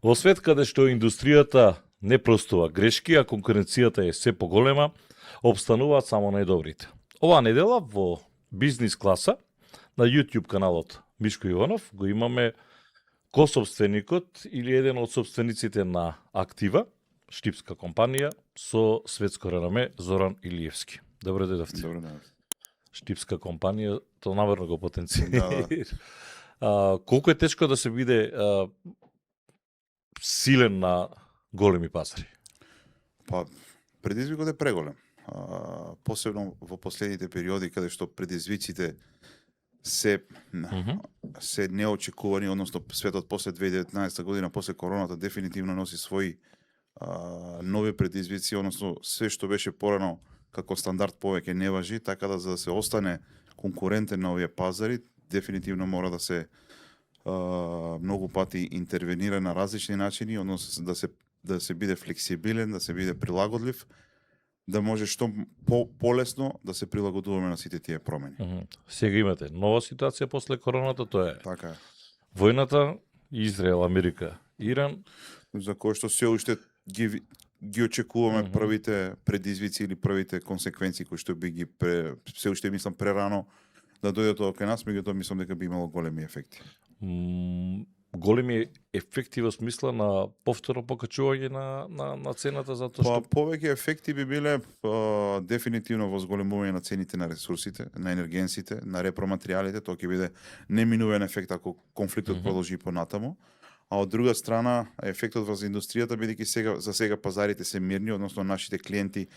Во свет каде што индустријата не простува грешки, а конкуренцијата е се поголема, обстануваат само најдобрите. Оваа недела во бизнис класа на YouTube каналот Мишко Иванов го имаме кособственикот или еден од собствениците на Актива, штипска компанија со светско реноме, Зоран Илиевски. Добро дојдовте. Добро дојдовте. Штипска компанија, тоа намерно го потенцира. Да. Колку е тешко да се биде силен на големи пазари? Па, предизвикот е преголем. Посебно во последните периоди каде што предизвиците се неочекувани, односно светот после 2019 година, после короната дефинитивно носи своји нови предизвици, односно све што беше порано како стандард повеќе не важи, така да за да се остане конкурентен на овие пазари, дефинитивно мора да се многу пати интервенира на различни начини, односно да се биде флексибилен, да се биде прилагодлив, да може што полесно да се прилагодуваме на сите тие промени. Сега имате нова ситуација после короната, тоа е Така е. војната Израел, Америка, Иран, За кој што се уште ги очекуваме првите предизвици или првите консеквенции кои што би ги се уште мислам прерано да дојдат од кај нас, меѓутоа мислам дека би имало големи ефекти. Големи ефекти во смисла на повторно покачување на цената, затоа што повеќе ефекти би биле дефинитивно во зголемување на цените на ресурсите, на енергенсите, на репроматеријалите, тоа ќе биде неминувен ефект ако конфликтот продолжи понатаму. А од друга страна, ефектот врз индустријата, бидејќи за сега пазарите се мирни, односно нашите клиенти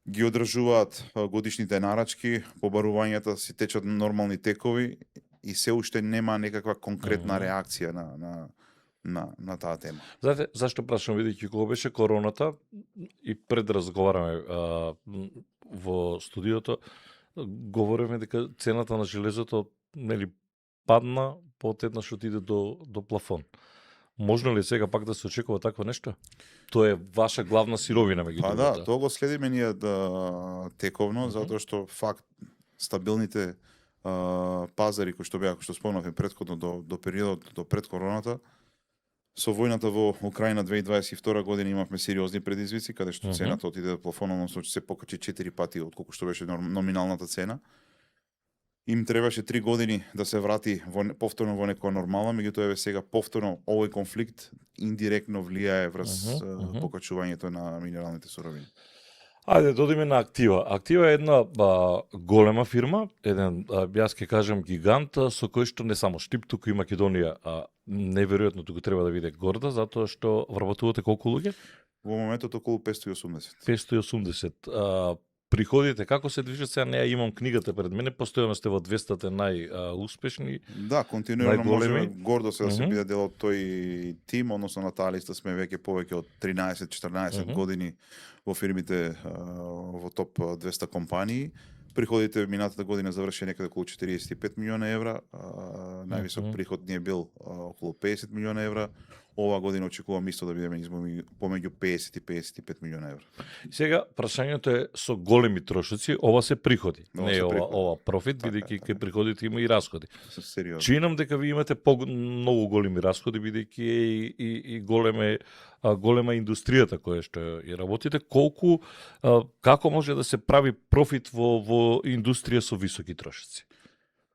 ги одржуваат годишните нарачки, побарувањата си течат нормални текови и се уште нема некаква конкретна реакција на таа тема. Знаете, зашто прашам, бидејќи кога беше короната и пред разговараме во студиото, говориме дека цената на железото падна, потеднаш отиде до плафон. Можно ли сега пак да се очекува такво нешто? Тоа е ваша главна сировина меѓу другото. Да, тоа го следиме ние тековно, затоа што факт стабилните пазари кои што беа, кои што спомнавме претходно до периодот до пред короната, со војната во Украина 2022 година имавме сериозни предизвици, каде што цената отиде до плафон, односно се покачи 4 пати од колку што беше номиналната цена. Им требаше 3 години да се врати повторно во некоја нормала, меѓутоа еве сега повторно овој конфликт индиректно влијае врз покачувањето на минералните суровини. Ајде, додиме на Актива. Актива е една голема фирма, еден, јас ќе кажам, гигант, со кој што не само Штип, туку и Македонија, неверојатно туку треба да биде горда, затоа што вработувате колку луѓе? Во моментот околу 580. 580. Приходите, како се движат сега? Не ја имам книгата пред мене, постојано сте во 200-те најуспешни. Да, континуирано може гордо се да се биде дел од тој тим, односно на таа листа сме веќе повеќе од 13-14 години во фирмите во топ 200 компании. Приходите минатата година заврши некаде околу 45 милиона евра, највисок приход ни е бил околу 50 милиона евра. Ова година очекувам исто да бидеме помеѓу 50 и 55 милиона евра. Сега прашањето е со големи трошоци, ова се приходи, не е ова профит, бидејќи кај приходите има и расходи. Сериозно. Чинам дека ви имате многу големи расходи, бидејќи е и голема индустријата која што ја работите. Како може да се прави профит во индустрија со високи трошоци?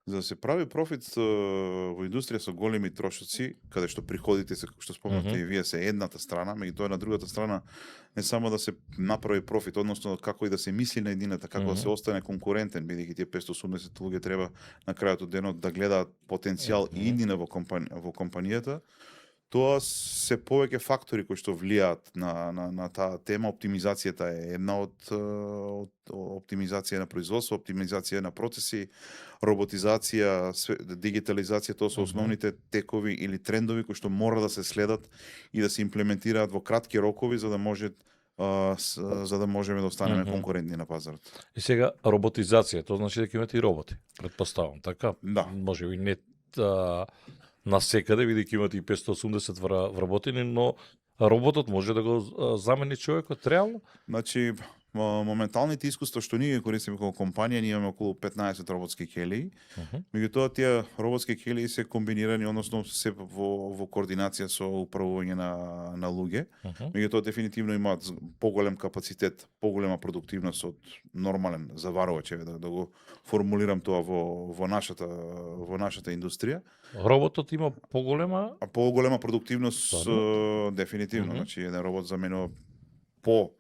За да се прави профит во индустрија со големи трошоци, каде што приходите се, што спомнавте и вие, се едната страна, меѓутоа на другата страна не само да се направи профит, односно како и да се мисли на едината, како да се остане конкурентен, бидејќи тие 580 луѓе треба на крајот од денот да гледаат потенцијал и иднина во компанијата. Тоа се повеќе фактори кои што влијаат на таа тема. Оптимизацијата е една од оптимизација на производство, оптимизација на процеси, роботизација, дигитализација, тоа се основните текови или трендови кои што мора да се следат и да се имплементираат во кратки рокови за да можеме да останеме конкурентни на пазарот. И сега роботизација, тоа значи дека имате и роботи, претпоставам, така? Да. Можеби не на секаде, бидејќи имате и 580 вработени, но роботот може да го замени човекот реално? Значи, моменталните искуства што ние ги користиме како компанија, ние имаме околу 15 роботски келии. Меѓутоа тие роботски келии се комбинирани, односно се во координација со управување на луѓе. Меѓутоа дефинитивно имаат поголем капацитет, поголема продуктивност од нормален заварувач, да го формулирам тоа во нашата индустрија. Роботот има поголема Поголема продуктивност дефинитивно, значи еден робот заменува по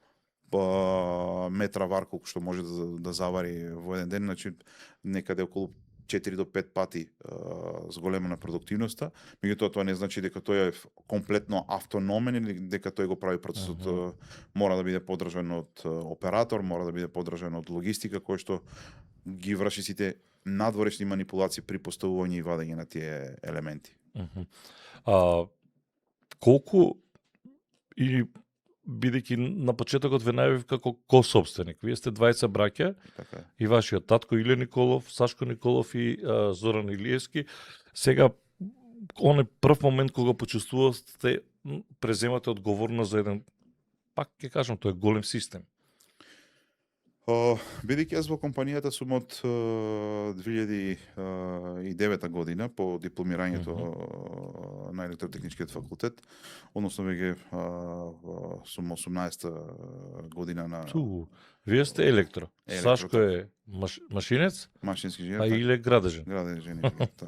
метра вар колку што може да завари во еден ден, значи некаде околу 4 до 5 пати зголемена продуктивноста. Меѓутоа тоа не значи дека тој е комплетно автономен или дека тој го прави процесот. Мора да биде поддржан од оператор, мора да биде поддржан од логистика кој што ги врши сите надворешни манипулации при поставување и вадење на тие елементи. Колку или бидејќи на почетокот ве најавив како кособственик. Вие сте двајца браќа, Така е. и вашиот татко Иле Николов, Сашко Николов и Зоран Илиевски. Сега, оној прв момент кога почувствувавте, преземате одговорност за еден, пак ќе кажам, тој е голем систем. Бидејќи јас во компанијата сум од 2009 година по дипломирањето на електротехничкиот факултет, односно веќе сум 18 година на Вие сте електро. Сашко е машинец, машински инженер, а Иле градежен. градежен.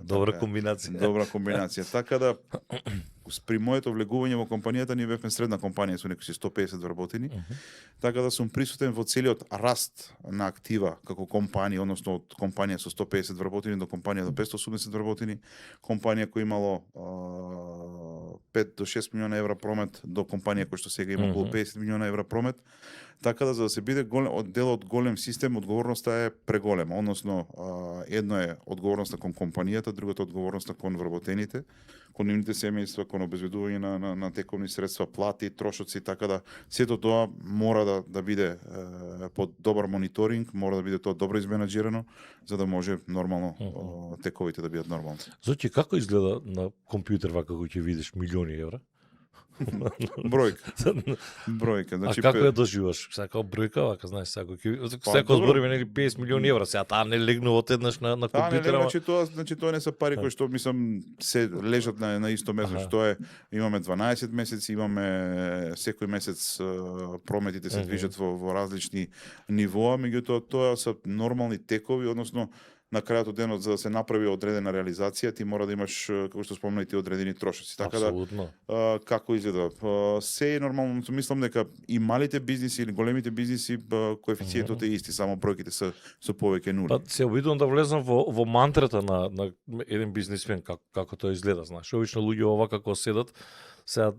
Добра комбинација. Добра комбинација. Така да при моето влегување во компанијата ние бевме средна компанија со некои 150 вработени. Така да сум присутен во целиот раст на актива како компанија, односно од компанија со 150 вработени до компанија до 580 вработени, компанија која имало 5 до 6 милиона евра промет до компанија која што сега има околу 50 милиона евра промет. Така да за да се биде дел од голем систем, одговорноста е преголема. Односно, едно е одговорноста кон компанијата, другото одговорноста кон вработените, кон нивните семејства, кон обезбедување на тековни средства, плати, трошоци, така да сето тоа мора да биде под добар мониторинг, мора да биде тоа добро изменаџирано, за да може нормално тековите да бидат нормални. Зоки, како изгледа на компјутер вака кој ќе видиш милиони евра? Бројка. Значи, а како ја доживаш? Секоја бројка, вака, знаеш, секој добро. збориме нели 50 милиони евра, сега таа не легнува одеднаш на компјутер. Значи тоа не се пари кои што мислам се лежат на исто место, што е имаме 12 месеци, имаме секој месец прометите се движат во различни нивоа, меѓутоа тоа се нормални текови, односно на крајот од денот за да се направи одредена реализација, ти мора да имаш, како што спомна, и ти одредени трошоци. Така Апсолутно. Како изгледа? Се е нормално, мислам дека и малите бизниси или големите бизниси коефициентот е исти, само бројките се со повеќе нули. Па се обидувам да влезам во мантрата на еден бизнисмен како тоа изгледа, знаеш. Обично луѓе ова како седат сега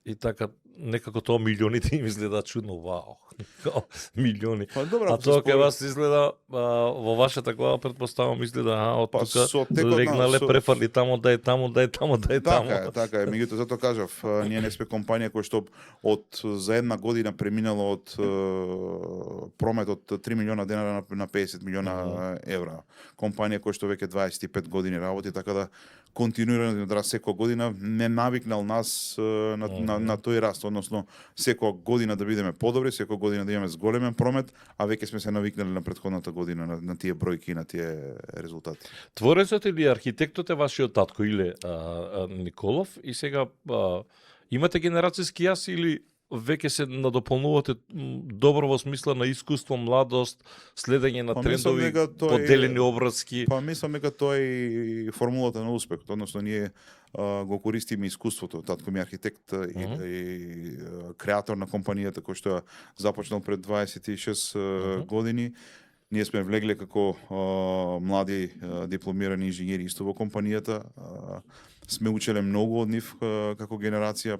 и така некако тоа милионите им изгледа чудно, вау. Милиони. Па, добра, а тоа кај вас изгледа во вашата глава претпоставам изгледа од тука легнале префарли таму, дај таму. Така е. Меѓутоа затоа кажав, ние не сме компанија која што за една година преминала од промет од 3 милиона денари на 50 милиона евра. Компанија која што веќе 25 години работи, така да континуирано да секоја година не навикнал нас на тој раст, односно секоја година да бидеме подобри, секоја година да имаме зголемен промет, а веќе сме се навикнали на претходната година на тие бројки и на тие резултати. Творецот или архитектот е вашиот татко Иле Николов и сега имате генерацијски јас или веќе се надополнувате добро во смисла на искуство, младост, следење на трендови, поделени обврски? Па мислам дека тоа е и формулата на успехот, односно ние го користиме искуството. Татко ми е архитект и креатор на компанијата кој што започнал пред 26 години. Ние сме влегле како млади дипломирани инженери исто во компанијата. Сме учеле многу од нив како генерација.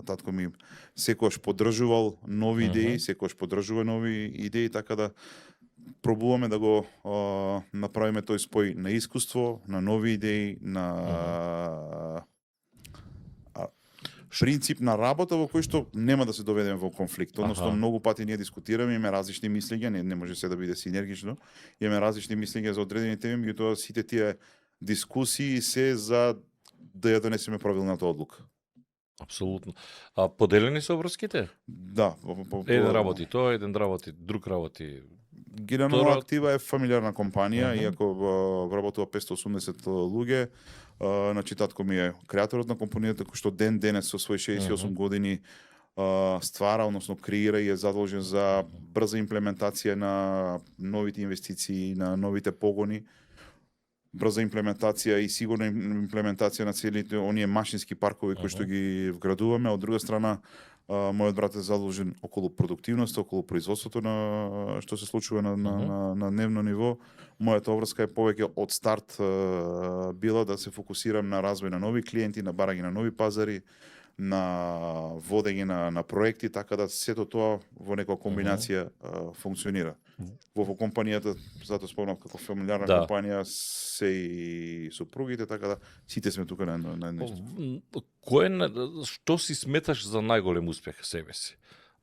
Татко ми секогаш поддржувал нови идеи, секогаш поддржува нови идеи, така да пробуваме да го направиме тој спој на искуство, на нови идеи, на принцип на работа во кој што нема да се доведеме во конфликт. Односно, многу пати ние дискутираме, имаме различни мислења, не може се да биде синергично, имаме различни мислења за одредени теми, меѓутоа сите тие дискусии се за да ја донесеме правилната одлука. Апсолутно. А поделени се обврските? Да, Еден работи тоа, еден работи, друг работи. Генерално Втора- Актива е фамилиарна компанија, Мгм. иако вработува 580 луѓе. Значи татко ми е креаторот на компанијата кој што ден денес со своји 68 години ствара, односно креира и е задолжен за брза имплементација на новите инвестиции, на новите погони, брза имплементација и сигурна имплементација на целите оние машински паркови кои што ги вградуваме. Од друга страна, мојот брат е задолжен околу продуктивност, околу производството на што се случува на дневно ниво. Мојата обврска е повеќе од старт била да се фокусирам на развој на нови клиенти, на барање на нови пазари, на водење на проекти, така да сето тоа во некоја комбинација функционира. Во компанијата, затоа спомнав како фамилиарна Да. компанија, се и супругите, така да сите сме тука на нешто. Што си сметаш за најголем успех себе си?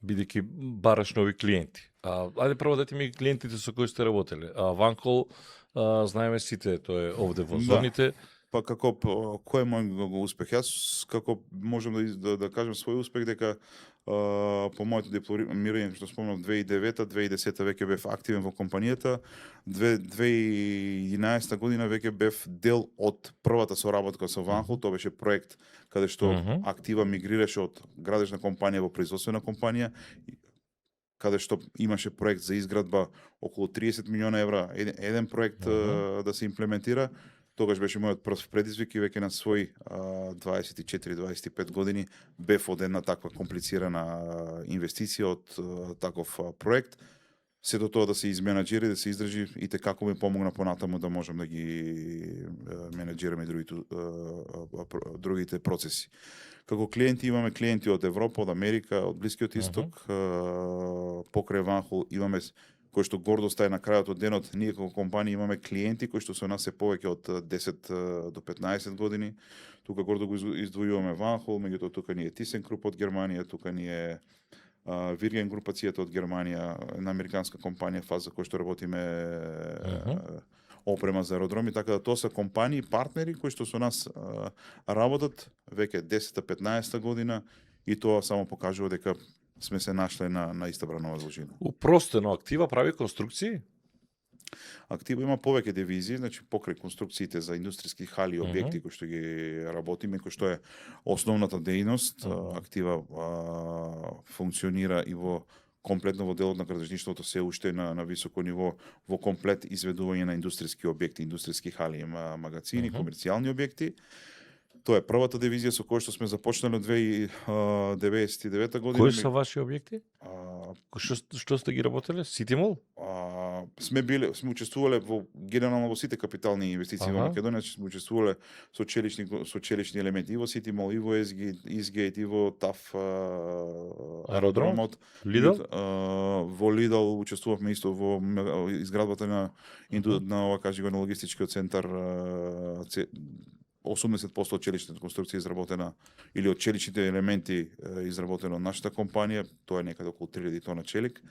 Бидејќи бараш нови клиенти. Ајде прво дайте ми клиентите со кои сте работеле. Ванкол, знаеме сите, тоа е овде во зоните. Па како кој е мој успех? Јас како можам да кажам свој успех дека по моето дипломирање што спомнав 2009-2010 веќе бев активен во компанијата. 2011 година веќе бев дел од првата соработка со Ванхол, тоа беше проект каде што Актива мигрираше од градежна компанија во производствена компанија, каде што имаше проект за изградба околу 30 милиона евра, еден проект да се имплементира. Тогаш беше мојот прв предизвик и веќе на свој 24-25 години бев од една таква комплицирана инвестиција од таков проект. Сето тоа да се изменаџира и да се издржи и те како ми помогна понатаму да можам да ги менаџираме другите процеси. Како клиенти имаме клиенти од Европа, од Америка, од Блискиот Исток, покрај Ванхол имаме кој што гордо стаje на крајот од денот, ние како компанија имаме клиенти кои што со нас се повеќе од 10 до 15 години. Тука гордо го издвојуваме Ванхол, меѓутоа тука ни е ThyssenKrupp од Германија, тука ни е Virgin групацијата од Германија, една американска компанија фаза кој што работиме опрема за аеродроми, така да тоа се компании, партнери кои што со нас работат веќе 10-15 година и тоа само покажува дека сме се нашле на истабрана возложина. Упростено, Актива прави конструкции? Актива има повеќе дивизии, значи покрај конструкциите за индустријски хали и објекти кои што ги работиме, кои што е основната дејност. Актива функционира и во комплетно во делот на градежништвото се уште на високо ниво во комплет изведување на индустријски објекти, индустријски хали, магазини, комерцијални објекти. Тоа е првата дивизија со која што сме започнале од 2099 година. Кои се ваши објекти? Што сте ги работеле? Ситимол? Сме учествувале генерално во сите капитални инвестиции во Македонија, сме учествувале со челични елементи и во Ситимол, и во Изгейт, и во ТАФ аеродромот. Лидл? Во Лидл учествувавме исто во изградбата на ова кажи го на логистичкиот центар. 80% од челичната конструкција изработена или од челичните елементи изработена од нашата компанија, тоа е некаде околу 3000 тона челик.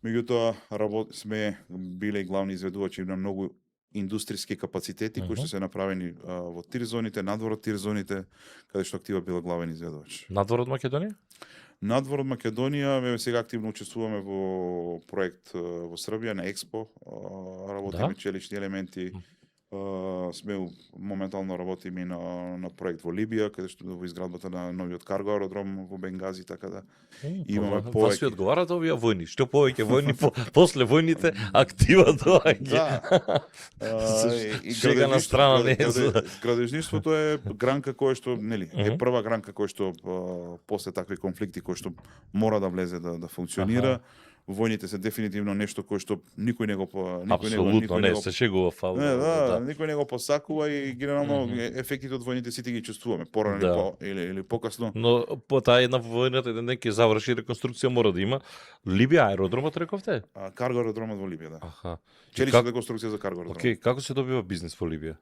Меѓутоа сме биле главни изведувачи на многу индустријски капацитети кои што се направени во тир зоните, надвор од тир зоните, каде што Актива била главен изведувач. Надвор од Македонија? Надвор од Македонија, сега активно учествуваме во проект во Србија на Експо, работиме челични елементи. Сме моментално работиме на проект во Либија, каде што во изградбата на новиот карго аеродром во Бенгази, така да имаме повеќе. Вас ви одговарат овие војни, што повеќе војни после војните Актива доаѓа. И Шега на страна не. Градежништвото е гранка која што, нели, е прва гранка која што после такви конфликти кој што мора да влезе да функционира. Војните се дефинитивно нешто кое што никој не го Апсолутно не се шегува фал. Никој не го посакува и генерално ефектите од војните сите ги чувствуваме порано или покасно. Но по таа една војната еден ден ќе заврши реконструкција мора да има. Либија аеродромот рековте? Карго аеродромот во Либија, да. Аха. Челичната реконструкција за карго аеродром. Океј, како се добива бизнес во Либија?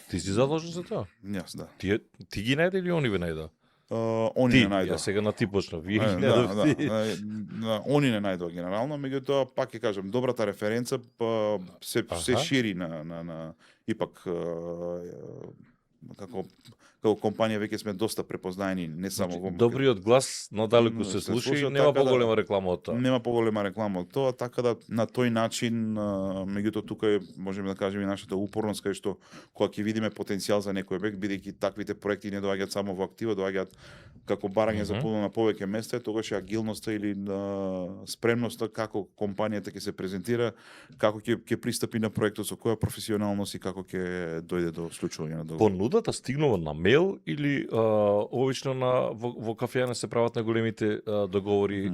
Ти си задолжен за тоа? Јас, да. Ти ги најде или они ве најдоа? Они не најдоа. Ја сега на ти почна. Вие ги најдовте. Они не најдоа генерално, меѓутоа пак ќе кажам, добрата референца се шири на ипак како компанија веќе сме доста препознаени, не само во Македонија. Добриот глас надалеку се слуша и нема така поголема реклама од тоа. Нема поголема реклама од тоа, така да на тој начин, меѓутоа тука е, можеме да кажеме, и нашата упорност, кај што кога ќе видиме потенцијал за некој објект, бидејќи таквите проекти не доаѓаат само во актива, доаѓаат како барање за пулно на повеќе места, тогаш е агилноста или спремноста како компанијата ќе се презентира, како ќе пристапи на проектот, со која професионалност и како ќе дојде до склучување на договор. Понудата стигнува на мејл или обично во кафејана се прават на големите договори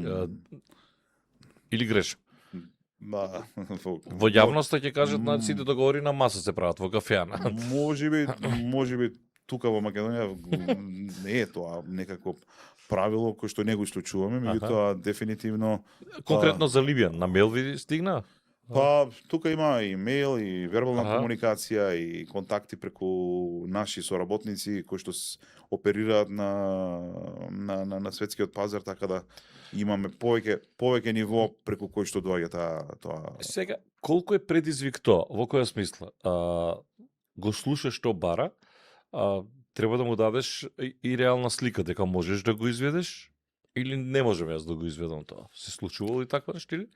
или грешам? Во јавноста ќе кажат на сите договори на маса се прават во кафејана. Можеби тука во Македонија не е тоа некакво правило кој што не го исклучуваме, меѓутоа дефинитивно Конкретно за Либија, на мејл ви стигна? Па, тука има и мејл, и вербална комуникација, и контакти преку наши соработници кои што оперираат на светскиот пазар, така да имаме повеќе ниво преку кој што доаѓа тоа. Сега, колку е предизвик тоа? Во која смисла? Го слушаш што бара, треба да му дадеш и реална слика дека можеш да го изведеш или не можем јас да го изведам тоа? Се случувало и таква нешто или?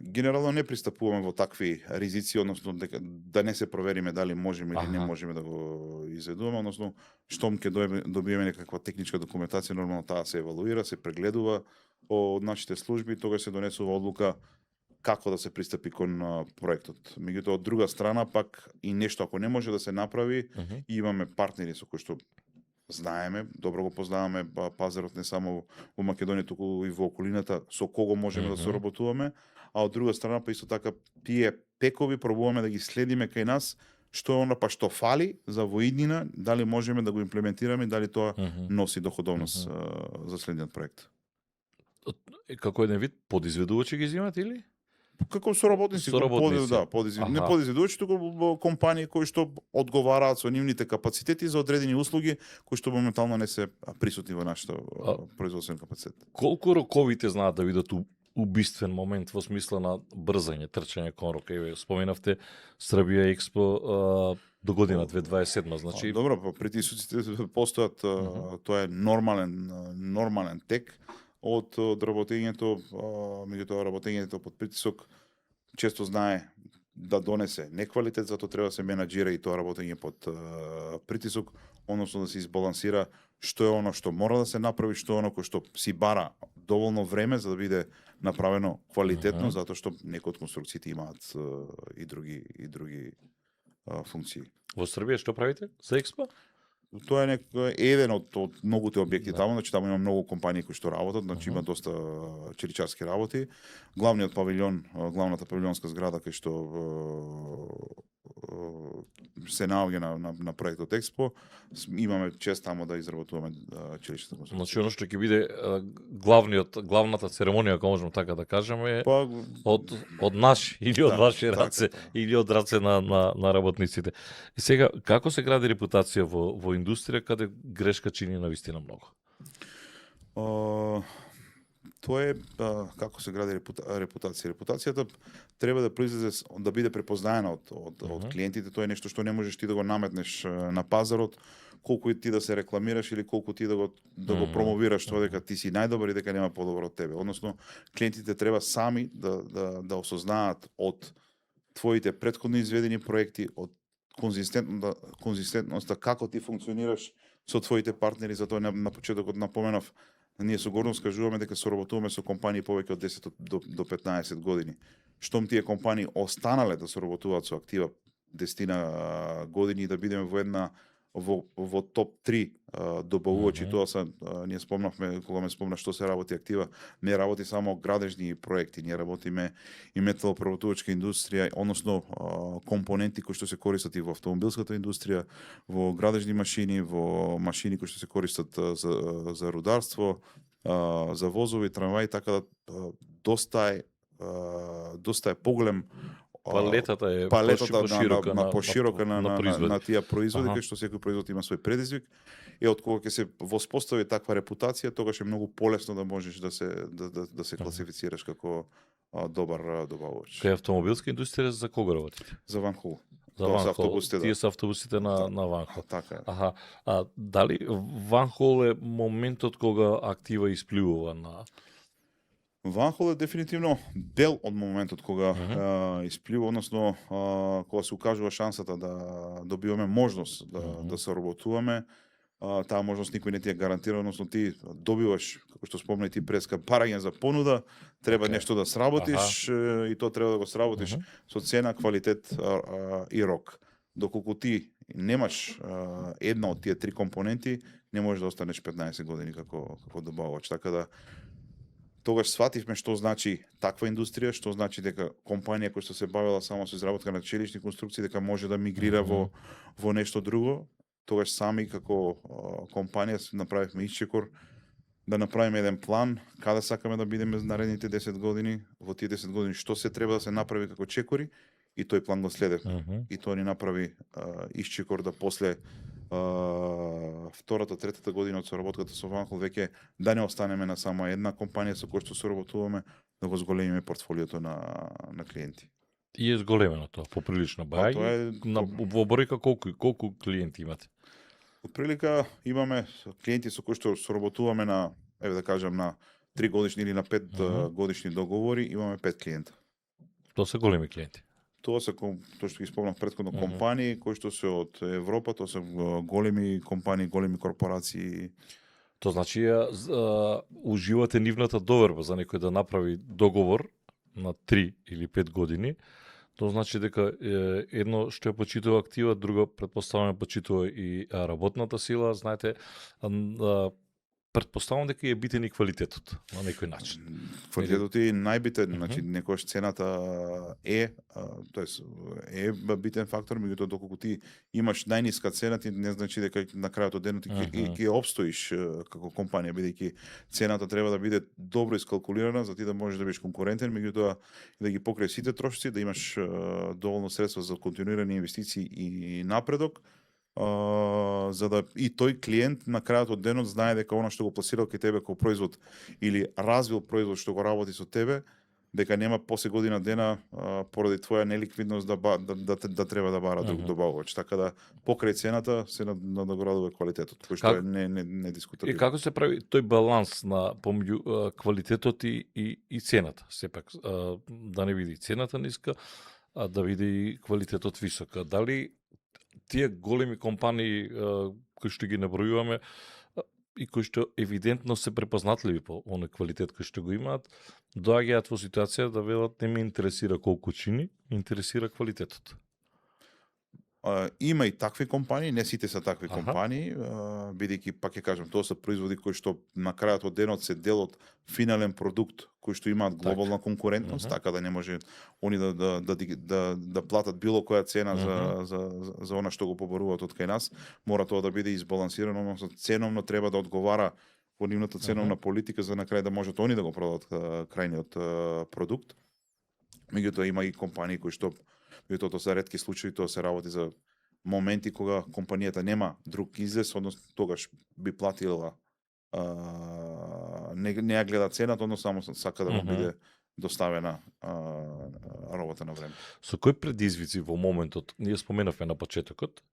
Генерално не пристапуваме во такви ризици, односно да не се провериме дали можеме или не можеме да го изведуваме, односно штом ќе добиеме некаква техничка документација, нормално таа се евалуира, се прегледува од нашите служби, тогаш се донесува одлука како да се пристапи кон проектот. Меѓутоа, од друга страна, пак и нешто ако не може да се направи, имаме партнери со кои што знаеме, добро го познаваме пазарот не само во Македонија, туку и во околината, со кого можеме да соработуваме, а од друга страна па исто така тие пекови пробуваме да ги следиме кај нас, што е она па што фали за воиднина, дали можеме да го имплементираме, дали тоа носи доходовност за следниот проект. Како еден вид подизведувачи ги земат или? Како соработници, не подизведувачи, туку компании кои што одговараат со нивните капацитети за одредени услуги кои што моментално не се присутни во нашето производствен капацитет. Колку роковите знаат да видат убиствен момент во смисла на брзање, трчање кон рок? Еве, споменавте Србија Експо до година 2027, значи добро, притисоците постојат, тоа е нормален тек од работењето, меѓутоа работењето под притисок често знае да донесе неквалитет, затоа треба да се менаџира и тоа работење под притисок, односно да се избалансира што е оно што мора да се направи, што е оно кој што си бара доволно време за да биде направено квалитетно, затоа што некои од конструкциите имаат и други функции. Во Србија што правите за Експо? Тоа е еден од многуте објекти таму, значи таму има многу компании кои што работат, значи има доста чиричарски работи. Главниот павилјон, главната павилјонска зграда кај што се наоѓа на проектот Експо, имаме чест таму да изработуваме чиричарска конструкција. Значи оно што ќе биде главната церемонија, ако можеме така да кажеме, од наши или од ваши раце или од раце на работниците. И сега, како се гради репутација во индустрија каде грешка чини навистина многу? Тоа е како се гради репутација. Репутацијата треба да произлезе, да биде препознаена од клиентите. Тоа е нешто што не можеш ти да го наметнеш на пазарот, колку и ти да се рекламираш или колку ти да го промовираш тоа дека ти си најдобар и дека нема подобро од тебе. Односно, клиентите треба сами да осознаат од твоите претходно изведени проекти, од конзистентноста како ти функционираш со твоите партнери, затоа на почетокот напоменав, ние со гордост кажуваме дека соработуваме со компании повеќе од 10 до 15 години. Штом тие компании останале да соработуваат со актива 10 години и да бидеме во топ 3 добавувачи, тоа се, ние спомнавме, кога ме спомна што се работи актива, не работи само градежни проекти, ние работиме и металопреработувачка индустрија, односно компоненти кои што се користат и во автомобилската индустрија, во градежни машини, во машини кои што се користат за рударство, за возови, трамваи, така да доста е поголем Палетата е поширока на тие производи, кај што секој производ има свој предизвик. И од кога ќе се воспостави таква репутација, тогаш е многу полесно да можеш да се класифицираш како добар добавувач. Кај автомобилска индустрија за кого работите? За Ван Хол. за Тоа се Ванхол. автобусите, да. Тие се автобусите на Да. на Ванхол. Така е. Аха. А дали Ванхол е моментот кога актива испливува на Ванхол е дефинитивно дел од моментот кога исплива, односно кога се укажува шансата да добиваме можност да се работуваме. Таа можност никој не ти ја гарантира, односно ти добиваш, како што спомна и ти преска, барање за понуда, треба нешто да сработиш и то треба да го сработиш со цена, квалитет и рок. Доколку ти немаш една од тие три компоненти, не можеш да останеш 15 години како добавач. Така да тогаш свативме што значи таква индустрија, што значи дека компанија која што се бавела само со изработка на челични конструкции, дека може да мигрира во нешто друго. Тогаш сами како компанија направивме исчекор да направиме еден план каде сакаме да бидеме наредните 10 години, во тие 10 години што се треба да се направи како чекори и тој план го следевме. И тоа ни направи исчекор да после втората, третата година од соработката со Ванхол веќе да не останеме на само една компанија со која што соработуваме, да го зголемиме портфолиото на клиенти. И е зголемено тоа, поприлично бајање. Во бројка колку клиенти имате? Од прилика имаме клиенти со кои што соработуваме на, еве да кажам, на 3 годишни или на 5 годишни договори, имаме 5 клиента. Тоа се големи клиенти. Тоа се тоа што ги спомнав претходно компании кои што се од Европа, тоа се големи компании, големи корпорации. Тоа значи уживате нивната доверба за некој да направи договор на 3 или 5 години. Тоа значи дека едно што ја почитува актива, друго претпоставуваме почитува и работната сила, знаете, претпоставувам дека е битен и квалитетот на некој начин. Квалитетот е најбитен, значи некојаш цената тоест е битен фактор, меѓутоа доколку ти имаш најниска цена, ти не значи дека на крајот од денот ќе опстоиш како компанија, бидејќи цената треба да биде добро искалкулирана за ти да можеш да бидеш конкурентен, меѓутоа да ги покриеш сите трошоци, да имаш доволно средства за континуирани инвестиции и напредок. За да и тој клиент на крајот од денот знае дека она што го пласирал кај тебе како производ или развил производ што го работи со тебе, дека нема после година дена поради твоја неликвидност да треба да бара друг добавувач. Така да покрај цената се надоградува квалитетот, кој што е не дискутабилно. И како се прави тој баланс на помеѓу квалитетот и цената? Сепак да не биде цената ниска, а да биде и квалитетот висока. Дали тие големи компании кои што ги набројуваме и кои што евидентно се препознатливи по оној квалитет кој што го имаат, доаѓаат во ситуација да велат не ме интересира колку чини, интересира квалитетот. Има и такви компании, не сите се такви компании, бидејќи пак ќе кажам, тоа се производи кои што на крајот од денот се дел од финален продукт кои што имаат глобална конкурентност, така да не може они да платат било која цена за она што го поборуваат од кај нас. Мора тоа да биде избалансирано, односно ценовно треба да одговара во нивната ценовна политика за на крај да можат они да го продадат крајниот продукт. Меѓутоа има и компании кои што тоа се ретки случаи, тоа се работи за моменти кога компанијата нема друг излез, односно тогаш би платила не ја гледа цената, односно само сака да му биде доставена работа на време. Со кои предизвици во моментот, ние споменавме на почетокот,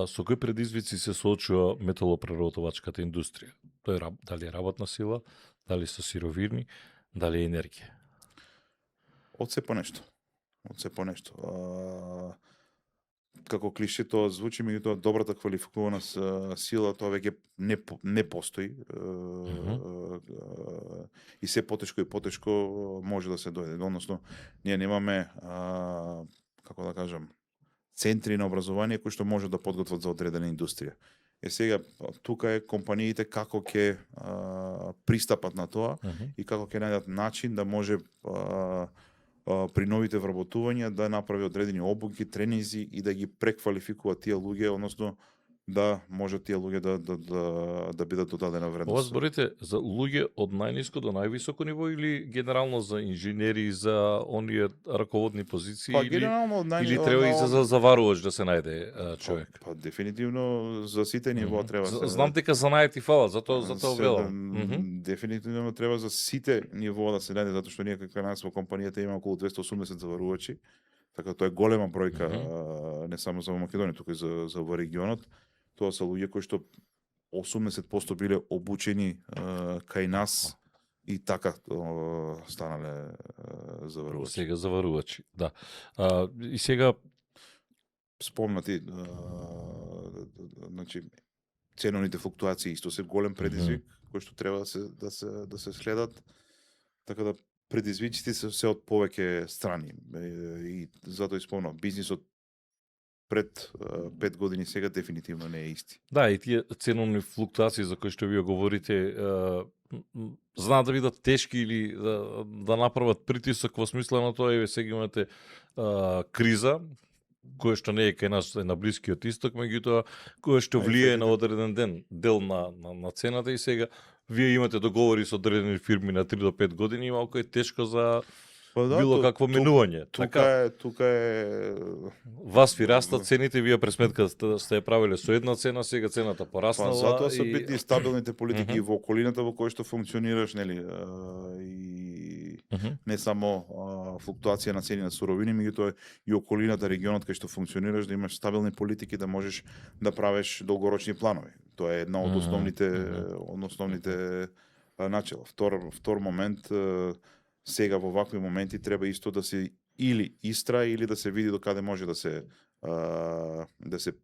со кои предизвици се соочува металопреработувачката индустрија? Тоа дали е работна сила, дали со сировини, дали е енергија? Од се по нешто. Како клише тоа звучи, меѓутоа добрата квалификувана сила тоа веќе не постои. И се потешко може да се дојде. Односно, ние немаме како да кажам, центри на образование кои што можат да подготват за одредена индустрија. Сега тука е компаниите како ќе пристапат на тоа и како ќе најдат начин да може при новите вработувања да направи одредени обуки, тренинзи и да ги преквалификува тие луѓе, односно да можат тие луѓе да бидат додадена вредност. Ова зборите за луѓе од најниско до највисоко ниво или генерално за инженери, за оние раководни позиции или треба и за заварувач да се најде човек? Па дефинитивно за сите нивоа треба се. Знам дека знаете фала, затоа велам. Дефинитивно треба за сите нивоа да се најде, затоа што ние како нас во компанијата има околу 280 заварувачи. Така тоа е голема бројка не само за Македонија, туку и за во регионот. Тоа се луѓе кои што 80% биле обучени кај нас и така станале заварувачи. Сега заварувачи, да. И сега Спомнати, значи ценовните флуктуации исто се голем предизвик кој што треба да се следат, така да предизвиците се од повеќе страни и затоа исполнав бизнисот пред 5 години сега дефинитивно не е исти. да, и тие ценовни флуктуации за кои што вие говорите знаат да бидат тешки или да направат притисок во смисла на тоа, еве сега имате криза која што не е кај нас, е на Блискиот исток, меѓутоа која што влијае на одреден дел на цената и сега вие имате договори со одредени фирми на 3 до 5 години и малку е тешко за било какво менување. Тука е вас ви растат цените, вие пред сметка сте ја правеле со една цена, сега цената пораснала. Затоа се битни стабилните политики и во околината во која што функционираш, нели, и не само флуктуација на цени на суровини, меѓутоа и околината, регионот кај што функционираш, да имаш стабилни политики, да можеш да правиш долгорочни планови. Тоа е една од основните начела. Втор момент, сега во вакви моменти треба исто да се или истра или да се види докаде може да се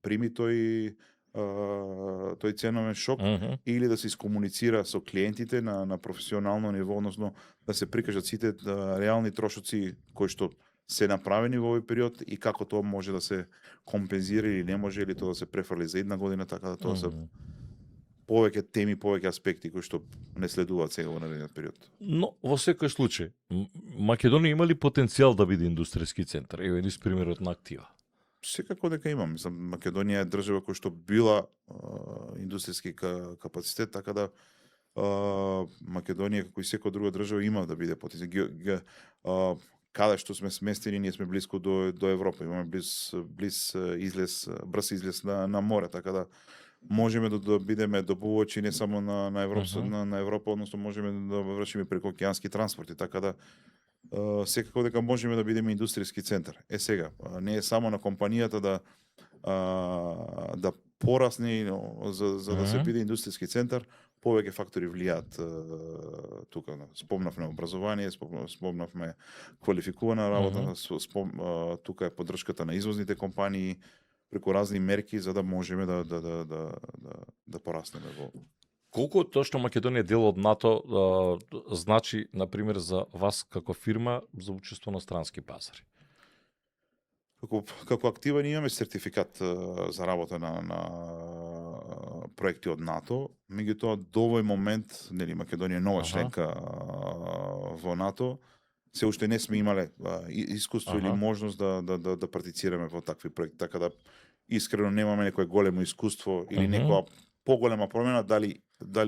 прими тој ценовен шок или да се искомуницира со клиентите на професионално ниво, односно да се прикажат сите реални трошоци кои што се направени во овој период и како тоа може да се компензира или не може, или тоа да се префрли за една година, така да тоа се повеќе теми, повеќе аспекти кои што не следуваат сега во наредниот период. Но во секој случај, Македонија има ли потенцијал да биде индустријски центар? Еве низ примерот на Актива. Секако дека има. Мислам, Македонија е држава која што била индустријски капацитет, така да Македонија, како и секоја друга држава, има да биде потенцијал. Каде што сме сместени, ние сме близко до Европа, имаме брз излез на море, така да можеме да бидеме добувачи не само на Европа, односно можеме да вршиме преку океански транспорти, така да секако дека можеме да бидеме индустријски центар. Сега, не е само на компанијата да порасне за да се биде индустријски центар, повеќе фактори влијаат тука. Спомнавме образование, спомнавме квалификувана работа, тука е поддршката на извозните компании, преку разни мерки за да можеме да пораснеме во. Колку тоа што Македонија е дел од НАТО значи, на пример, за вас како фирма за учество на странски пазари? Како Актива ние имаме сертификат за работа на проекти од НАТО, меѓутоа до овој момент, нели, Македонија е нова членка во НАТО, се уште не сме имале искуство или можност да партицираме во такви проекти, така да искрено немаме некое големо искуство или некоја поголема промена, дали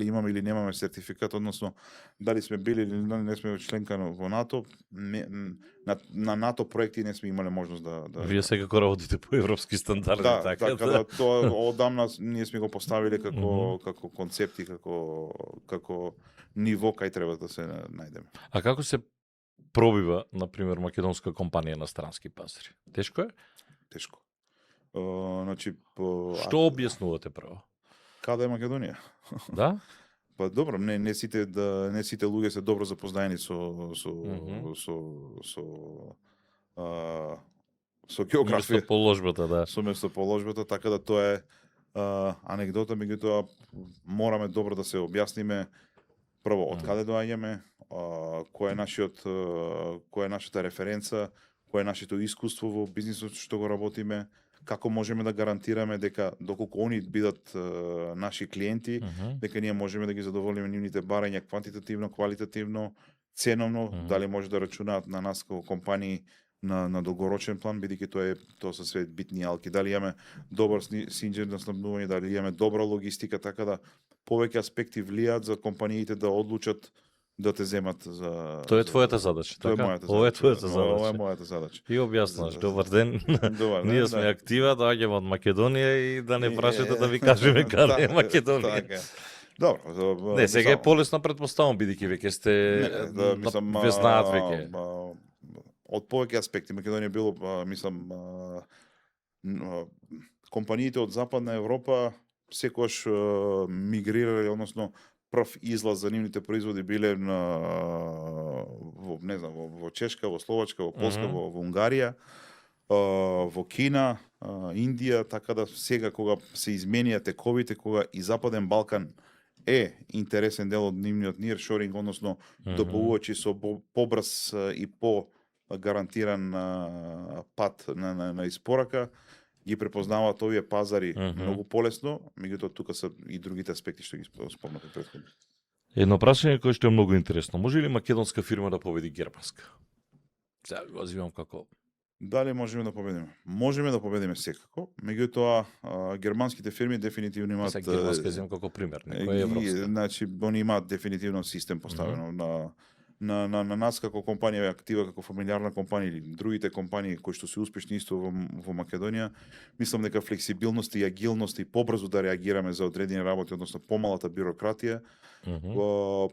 имаме или немаме сертификат, односно дали сме били или не сме членка во НАТО, на НАТО проекти не сме имале можност да... Вие секако работите по европски стандарди, така да. Тоа одамна ние сме го поставиле како концепти, како ниво кај треба да се најдеме. А како се пробива, например, македонска компанија на странски пазари? Тешко е? Тешко. Значи, што објаснувате прво? Каде е Македонија? Да? Па добро, не сите луѓе се добро запознаени со географија. Местоположбата, да. Со местоположбата, така да тоа е анегдота, меѓутоа мораме добро да се објасниме прво од каде доаѓаме, кој е нашата референца, кој е нашето искуство во бизнисот што го работиме, како можеме да гарантираме дека доколку они бидат наши клиенти, дека ние можеме да ги задоволиме нивните барања квантитативно, квалитативно, ценовно, дали може да рачунаат на нас како компании на долгорочен план, бидејќи тоа се све битни алки. Дали имаме добар синџер снабдување, дали имаме добра логистика, така да повеќе аспекти влијаат за компаниите да одлучат да те земат за... Тоа е твојата задача, така? Ова е твојата задача. Ова е мојата задача. И објаснаш, добар ден. Ние сме Актива, доаѓаме од Македонија и да не прашате да ви кажеме каде е Македонија. Добро. Не, сега е полесно предпоставам, бидејќи веќе сте ве знаат веќе. Од повеќе аспекти Македонија било, мислам, компаниите од Западна Европа секогаш мигрирале, односно прв излаз за нивните производи биле во не знам, во Чешка, во Словачка, во Полска, во Унгарија, во Кина, Индија, така да сега кога се изменија тековите, кога и Западен Балкан е интересен дел од нивниот nearshoring, односно добувачи со побрз и по гарантиран пат на испорака, ги препознаваат овие пазари многу полесно, меѓутоа тука се и другите аспекти што ги спомнавте претходно. Едно прашање кое што е многу интересно. Може ли македонска фирма да победи германска? Сега го зимам како... Дали можеме да победиме? Можеме да победиме секако, меѓутоа германските фирми дефинитивно имаат... Сега германска земја како пример, некоја европска. Значи, они имаат дефинитивно систем поставено на нас како компанија актива, како фамилиарна компанија или другите компании кои што се успешни исто во Македонија, мислам дека флексибилност и агилност и побрзо да реагираме за одредени работи, односно помалата бирократија,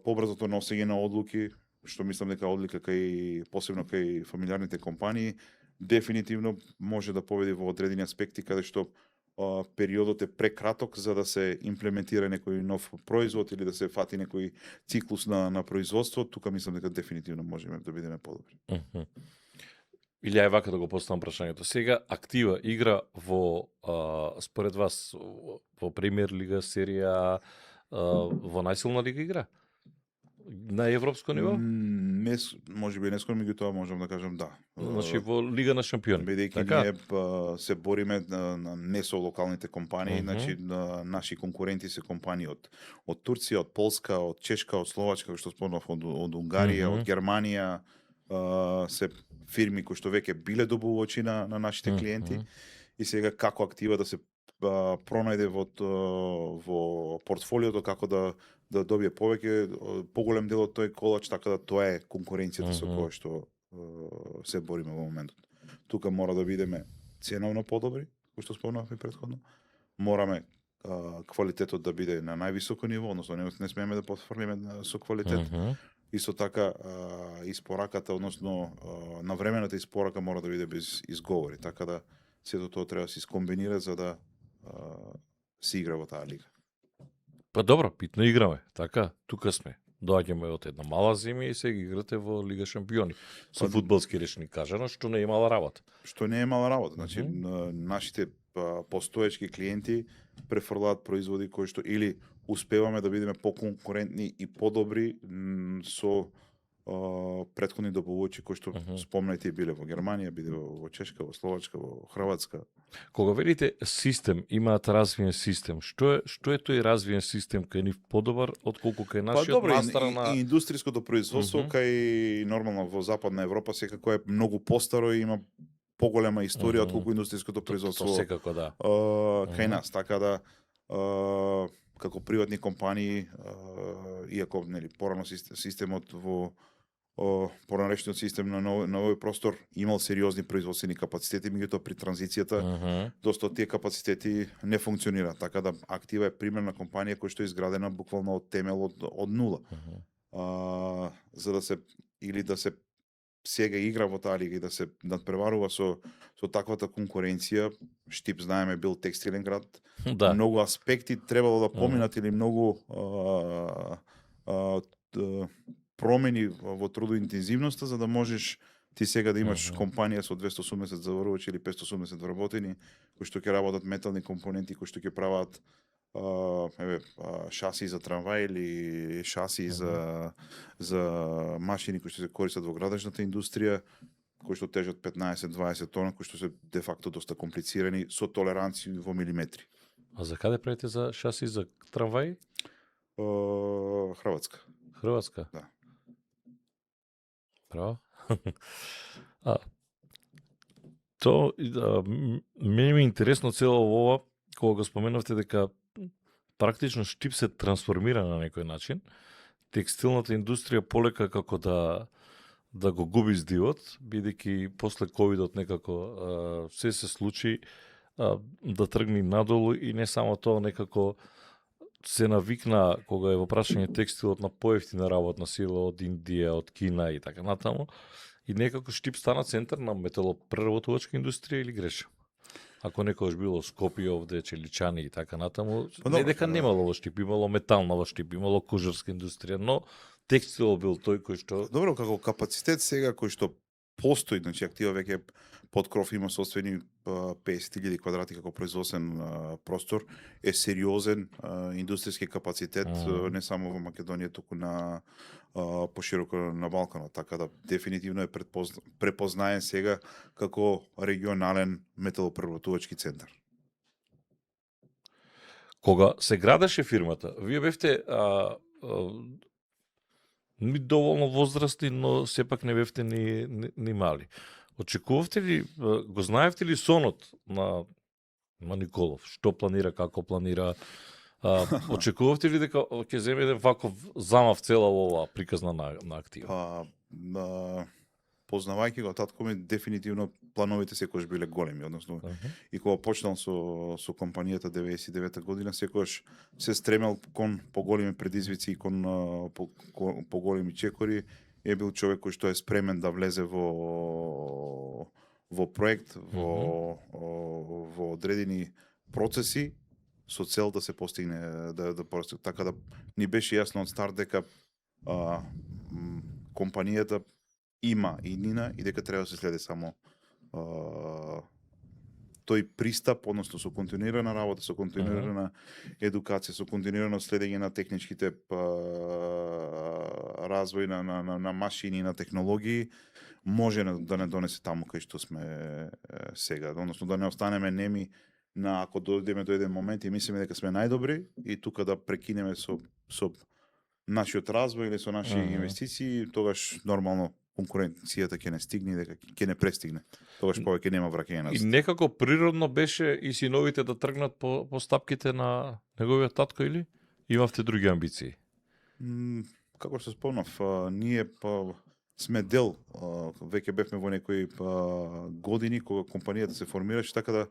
побрзото носење на одлуки, што мислам дека одлика кај посебно кај фамилиарните компании, дефинитивно може да победи во одредени аспекти каде што периодот е прекраток за да се имплементира некој нов производ или да се фати некој циклус на производство, тука мислам дека дефинитивно можеме да бидеме подобри. Или ај вака да го поставам прашањето. Сега актива игра во според вас во премиер лига, серија, во најсилна лига игра? На европско ниво? Може би нескоро, меѓутоа можам да кажам да. Значи во Лига на шампиони. Бидејќи ние се бориме не со локалните компании, значи наши конкуренти се компании од Турција, од Полска, од Чешка, од Словачка, што спомнав, од Унгарија, од Германија, се фирми кои што веќе биле добувачи на нашите клиенти и сега како актива да се пронајде во портфолиото, како да добие повеќе, поголем дел од тој колач, така да тоа е конкуренцијата со која што се бориме во моментот. Тука мора да бидеме ценовно подобри, кој што спомнавме претходно. Мораме квалитетот да биде на највисоко ниво, односно не смееме да подфрлиме со квалитет. Исто така испораката, односно навремената испорака мора да биде без изговори, така да сето тоа треба да се искомбинира за да се игра во таа лига. Па добро, питно играме, така, тука сме. Доаѓаме од една мала земја и сега играте во Лига шампиони. Со фудбалски речник кажано, што не е мала работа. Што не е мала работа, значи нашите постоечки клиенти префрлаат производи кои што или успеваме да бидеме поконкурентни и подобри со претходни добувачи кои што спомнете биле во Германија, биле во Чешка, во Словачка, во Хрватска. Кога велите систем, имаат развиен систем, што е тој развиен систем кај нив подобар отколку кај нашиот мастер на и индустријското производство кај нормално во Западна Европа секако е многу постаро и има поголема историја отколку индустријското производство. Тоа секако да. Кај нас, така да како приватни компании, иако нели порано системот во поранешниот систем на овој простор имал сериозни производствени капацитети, меѓутоа при транзицијата доста од тие капацитети не функционира, така да актива е примерна компанија која што е изградена буквално од темел од нула. За да се или да се сега игра во таа лига и да се надпреварува со таквата конкуренција, Штип знаеме бил текстилен град. Да. Многу аспекти требало да поминат или многу промени во трудоинтензивноста за да можеш ти сега да имаш компанија со 280 заварувачи или 580 вработени кои што ќе работат метални компоненти, кои што ќе прават шаси за трамвај или шаси за машини кои што се користат во градежната индустрија, кои што тежат 15-20 тона, кои што се де факто доста комплицирани со толеранција во милиметри. А за каде правите за шаси за трамвај? Хрватска. Хрватска? Да. Право. Мене ми е интересно цело ова, кога го споменавте дека практично Штип се трансформира на некој начин. Текстилната индустрија полека како да го губи здивот, бидејќи после ковидот некако се случи да тргне надолу и не само тоа, некако се навикна кога е во прашање текстилот на поевтина работна сила од Индија, од Кина и така натаму. И некако Штип стана центар на металопреработувачка индустрија или грешам? Ако некојаш било Скопје овде, Челичани и така натаму, Па не добро, дека да. немало во Штип, имало метална во Штип, имало кожарска индустрија, но текстил бил тој кој што Добро, како капацитет сега кој што постои, значи актива веќе под кров има собствени 50.000 квадрати како производствен простор, е сериозен индустријски капацитет не само во Македонија, туку на пошироко на Балканот, така да дефинитивно е препознаен сега како регионален металопреработувачки центар. кога се градеше фирмата, вие бевте ни доволно возрастни, но сепак не бевте ни мали. Очекувавте ли, го знаевте ли сонот на Николов? Што планира, како планира? Очекувавте ли дека ќе земе еден ваков замав цела ова приказна на актива? Познавајќи го татко ми, дефинитивно плановите секогаш биле големи, односно и кога почнал со компанијата 99 година, секогаш се стремел кон поголеми предизвици и кон поголеми чекори, е бил човек кој што е спремен да влезе во проект, во одредени процеси со цел да се постигне така да ни беше јасно од старт дека компанијата има иднина и дека треба да се следи само тој пристап, односно со континуирана работа, со континуирана едукација, со континуирано следење на техничките развој на машини, на технологии, може да не донесе таму кај што сме сега. Односно да не останеме неми на ако дојдеме до еден момент и мислиме дека сме најдобри и тука да прекинеме со нашиот развој или со наши инвестиции, тогаш нормално конкуренцијата ќе не стигне, дека ќе не престигне. Тогаш повеќе нема враќање назад. И некако природно беше и синовите да тргнат по стапките на неговиот татко или имавте други амбиции? Како што спомнав, ние сме дел, веќе бевме во некои години кога компанијата се формираше, така да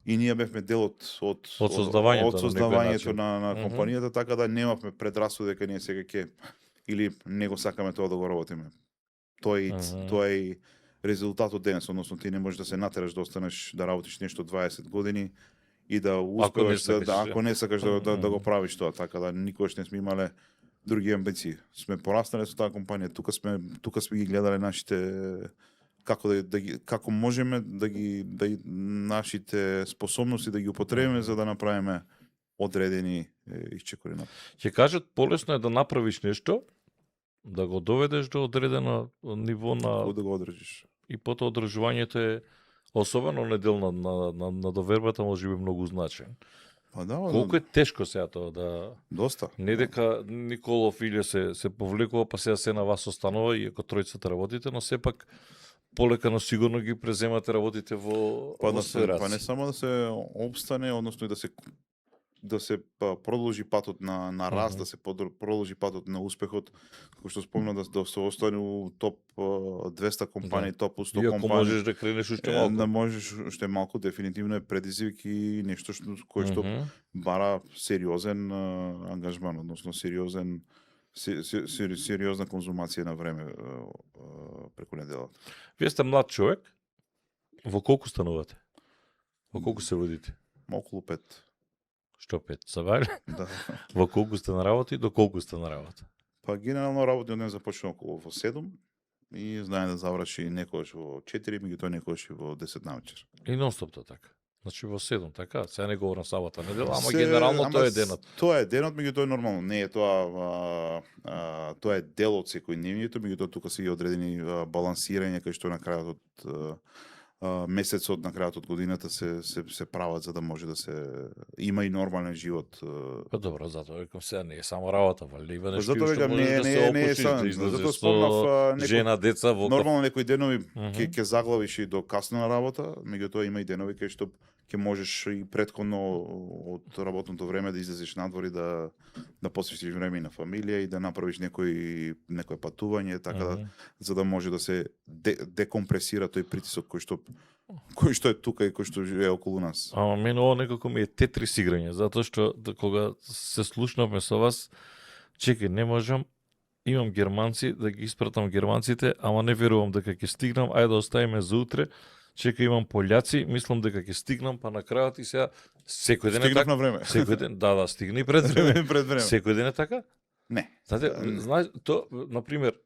и ние бевме дел од создавањето на компанијата, така да немавме предрасуд дека ние сега ќе или не го сакаме тоа да го работиме. Тоа е резултатот денес, односно ти не можеш да се натераш да останеш да работиш нешто 20 години и да успеваш ако не сакаш да го правиш тоа, така да никогаш не сме имале други амбиции. Сме пораснале со таа компанија, тука сме ги гледале нашите како можеме нашите способности да ги употребиме за да направиме одредени исчекори напред. Ќе кажат полесно е да направиш нешто, да го доведеш до одредено ниво на да го одржиш. И потоа одржувањето е особено недел на довербата може би многу значен. Колку е тешко сега тоа да доста. Не дека Николов или се повлекува па сега се на вас останува и ако тројцата работите, но сепак полека но сигурно ги преземате работите во сферација. Па не само да се обстане, односно и да се продолжи патот на раст, да се продолжи патот на успехот, како што спомна да се остане у топ 200 компании, топ 100 компании. Иако можеш да кренеш уште малку. Да можеш уште малку, дефинитивно е предизвик и нешто кој што бара сериозен ангажман, односно сериозна конзумација на време преку неделата. Вие сте млад човек. Во колку станувате? Во колку се водите? Околу 5. Што 5? Сабајле? Да. Во колку сте на работа и до колку сте на работа? Па генерално работниот ден започна околу во 7 и знае да заврши некојаш во 4, меѓутоа некојаш и во 10 научер. И нонстоп така. Значи во 7, така? Сега не говорам сабота недела, ама генерално тоа е денот. Тоа е денот, меѓутоа е нормално. Не е тоа тоа е дел од секојдневнието, меѓутоа тука се и одредени балансирање кај што на крајот од месецот, на крајот од годината се прават за да може да се има и нормален живот. Па добро, затоа викам сега не е само работа, вали има нешто што можеш да се опушиш, да излезеш со жена, деца во нормално некои денови ќе заглавиш и до касно на работа, меѓутоа има и денови кај што ќе можеш и претходно од работното време да излезеш надвор и да посветиш време на фамилија и да направиш некој патување, така да за да може да се декомпресира тој притисок кој што е тука и кој што живее околу нас. Ама мене ова некако ми е тетрис играње, затоа што кога се слушнавме со вас, чекај, не можам, имам германци, да ги испратам германците, ама не верувам дека ќе стигнам, ајде да оставиме за утре. чека имам пољаци, мислам дека ќе стигнам, па на крајот и сега секој ден е Стигнав така. на време. Секој ден, да, стигна и пред време. Пред време. Секој ден е така? Не. Знаете, знаеш, то, например,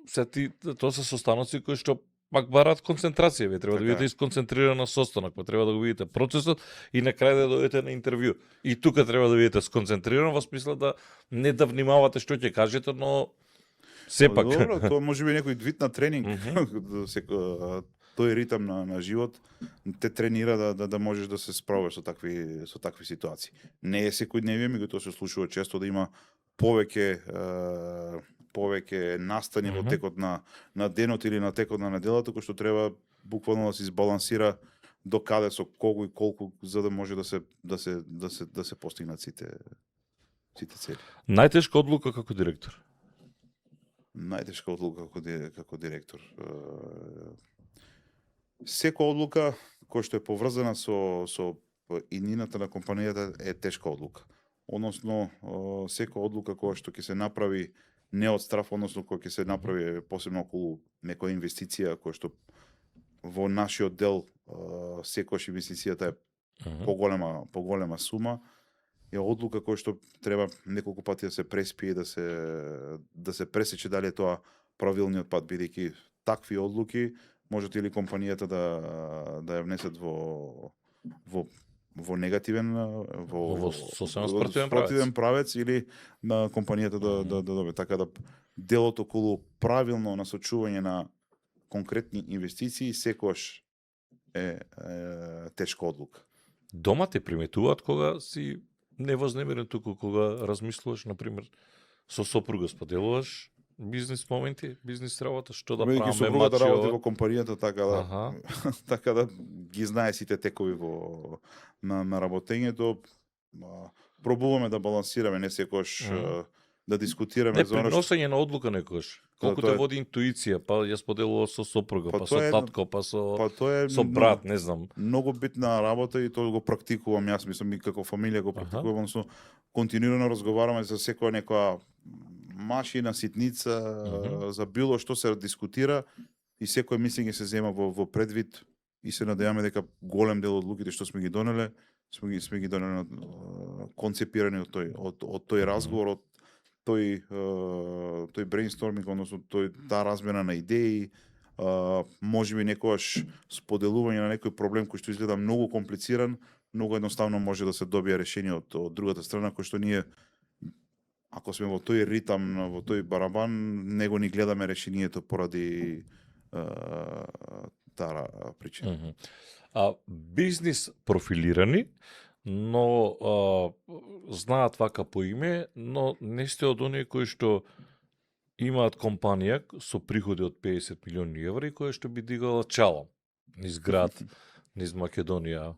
се ти, тоа се состаноци кои што пак бараат концентрација, вие треба да Така бидете е. исконцентрирани на состанок, па треба да го видите процесот и на крај да дојдете на интервју. И тука треба да бидете сконцентрирани во смисла да не да внимавате што ќе кажете, но сепак. Добро, тоа може би некој вид на тренинг. Мгм. Тој ритам на живот те тренира да можеш да се справиш со такви ситуации. Не е секојдневие, меѓутоа се случува често да има повеќе настани во Мгм. текот на денот или на текот на неделата, кој што треба буквално да се избалансира до каде со кого и колку за да може да се постигнат сите цели. Најтешка одлука како директор. Најтешка одлука како директор. Секоја одлука која што е поврзана со иднината на компанијата е тешка одлука. Односно, секоја одлука која што ќе се направи не од страф, односно која ќе се направи посебно околу некоја инвестиција која што во нашиот дел секојаш инвестицијата е поголема сума, е одлука која што треба неколку пати да се преспие, да се пресече дали е тоа правилниот пат, бидејќи такви одлуки можат или компанијата да ја внесат во негативен Во сосема спротивен правец или на компанијата да добие, така да делот околу правилно насочување на конкретни инвестиции секогаш е тешка одлука. Дома те приметуваат кога си невознемирен, туку кога размислуваш, например, со сопруга споделуваш бизнис моменти, бизнис работа, што да Бидејќи правиме, сопругата мачи, работи ова. во компанијата, Аха. така да ги знае сите текови на работењето. Пробуваме да балансираме, не секогаш да дискутираме Не, за она што приносење на одлука некош. Колку тоа те е- води интуиција, па ја споделува со сопруга, Па па тоа со е- татко, па со тоа е со брат, не знам. многу битна работа и тоа го практикувам јас, мислам и како фамилија го практикувам, односно континуирано разговараме за секоја некоја машина, ситница, за било што се дискутира и секој мислење се зема во предвид и се надеваме дека голем дел од одлуките што сме ги донеле, сме ги донеле концепирани од тој разговор, од тој брейнсторминг, односно таа размена на идеи, можеби некогаш споделување на некој проблем кој што изгледа многу комплициран, многу едноставно може да се добие решение од другата страна, кој што ние, ако сме во тој ритам, во тој барабан, него ни гледаме решението поради таа причина. А бизнис профилирани, но знаат вака по име, но не сте од оние кои што имаат компанија со приходи од 50 милиони евра и која што би дигала чалом низ град, низ Македонија.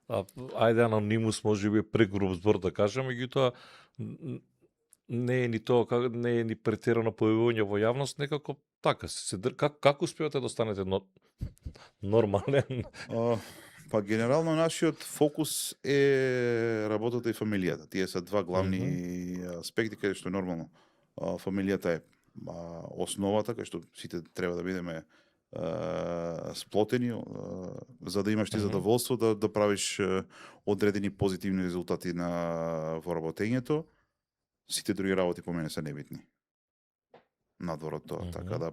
Ајде анонимус може би прегруб збор да кажам, меѓутоа не е ни тоа, не е ни претерано појавување во јавност, некако така како успевате да станете нормален? Па генерално нашиот фокус е работата и фамилијата. Тие се два главни аспекти каде што нормално фамилијата е основата, кај што сите треба да бидеме сплотени, за да имаш ти задоволство да правиш одредени позитивни резултати во работењето. Сите други работи по мене се небитни. Надвор од тоа, така да